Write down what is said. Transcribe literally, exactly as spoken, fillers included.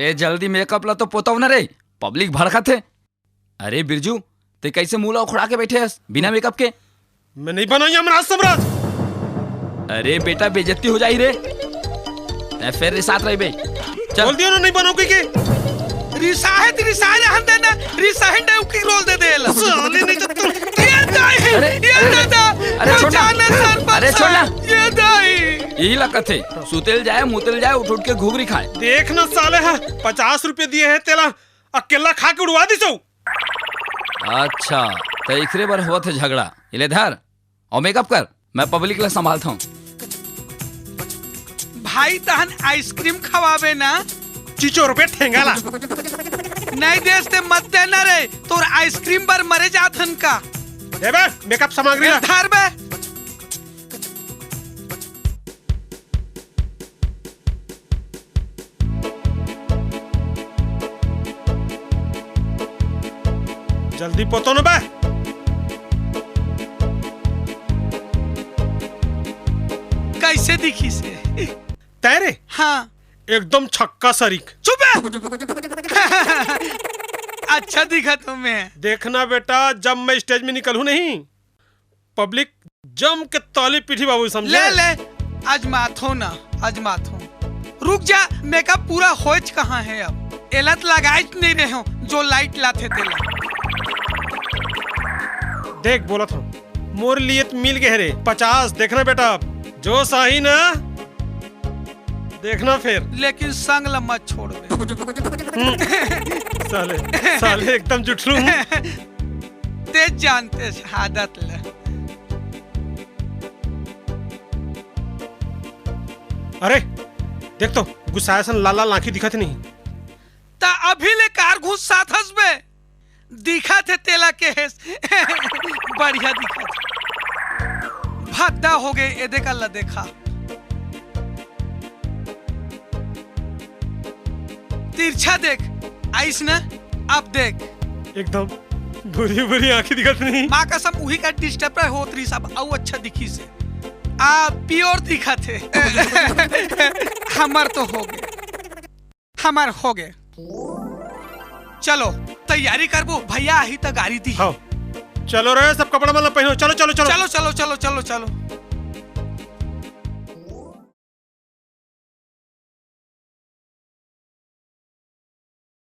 ए, जल्दी मेकअप ला तो पोतव ना रे, पब्लिक भड़कत हे। अरे बिरजू, ते कैसे मुंह ला उखड़ा के बैठे हस बिना मेकअप के? मैं नहीं बनाई यमराज सम्राट। अरे बेटा, बेइज्जती हो जाही रे। तैं फेर रिसात रहिबे। चल। बोल दिया ना, नहीं बनाओ कहिके। रिसाहे त रिसाहे रहन दे ना, रिसाहे न उकी रोल दे दे ला। साले नहीं तो तुम। ये दाई, अरे, ये अरे, दादा, अरे छोड़ ना। बचा ले सर, अरे छोड़ ना। बचा। ये दाई। यही ला कथे, सुतेल जाए, मुतेल जाए, उठ उठ के घुघरी खाए। देख ना साले, हाँ, पचास रुपये दिए हैं तेला, अकेला खा के उड़वा दिसो। अच्छा, त एकरे बर होवत हे झगड़ा। ये ले धर, अउ मेकअप कर, मैं पब्लिक ला संभालत हूँ। भाई, तहन आइसक्रीम खवाबे ना? चिचोर बे ठेंगा ला। नहीं देस ते मत देना रे, तोर आइसक्रीम बर मरे जात हन का? दे बे, मेकअप सामग्री ए, ला। धर बे। जल्दी पोतो न बे। कैसे दिखिस हे? तैं रे? हाँ। एकदम छक्का सरीक। चुप बे। अच्छा दिखत हूँ मैं। देखना बेटा, जब मैं स्टेज में निकलूँ नहीं, पब्लिक जम के ताली पीटी बाबू, समझे? ले, ले, आजमाथो ना, आजमाथो। रुक जा, मेकअप पूरा होइच कहाँ हे अब? एला त लगाइच नहीं रहे हो, जो लाइट लाथे तेला। देख, बोलत हूँ, मोर लिए त मिल गए रे पचास। देखना बेटा, जो साही ना, देखना फेर। लेकिन संग ला मत छोड़बे। साले, साले एकदम जुठरू हूँ। ते जानते से आदत ले। अरे, देख तो, गुस्साए सन लाल लाल आँखी दिखत नहीं। त अभी ले कार घुस साथ हंसबे। दिखत हे तेला केहेस। बढ़िया दिखत हे। भद्दा हो गए, ए देखा ला देखा। तिरछा देख, आइस ना, अब देख। एकदम भूरी भूरी आँखी दिखत नहीं। माँ कसम, उही का डिस्टर्ब होत रही सब, अउ अच्छा दिखिस हे। आ, प्योर दिखत हे। हमर तो हो गए। हमर हो गए। चलो, तैयारी करबो, भैया आही त गाड़ी दी। हाँ। चलो रे, सब कपड़ा मन ला पहनो। चलो, चलो, चलो। चलो, चलो, चलो, चलो, चलो।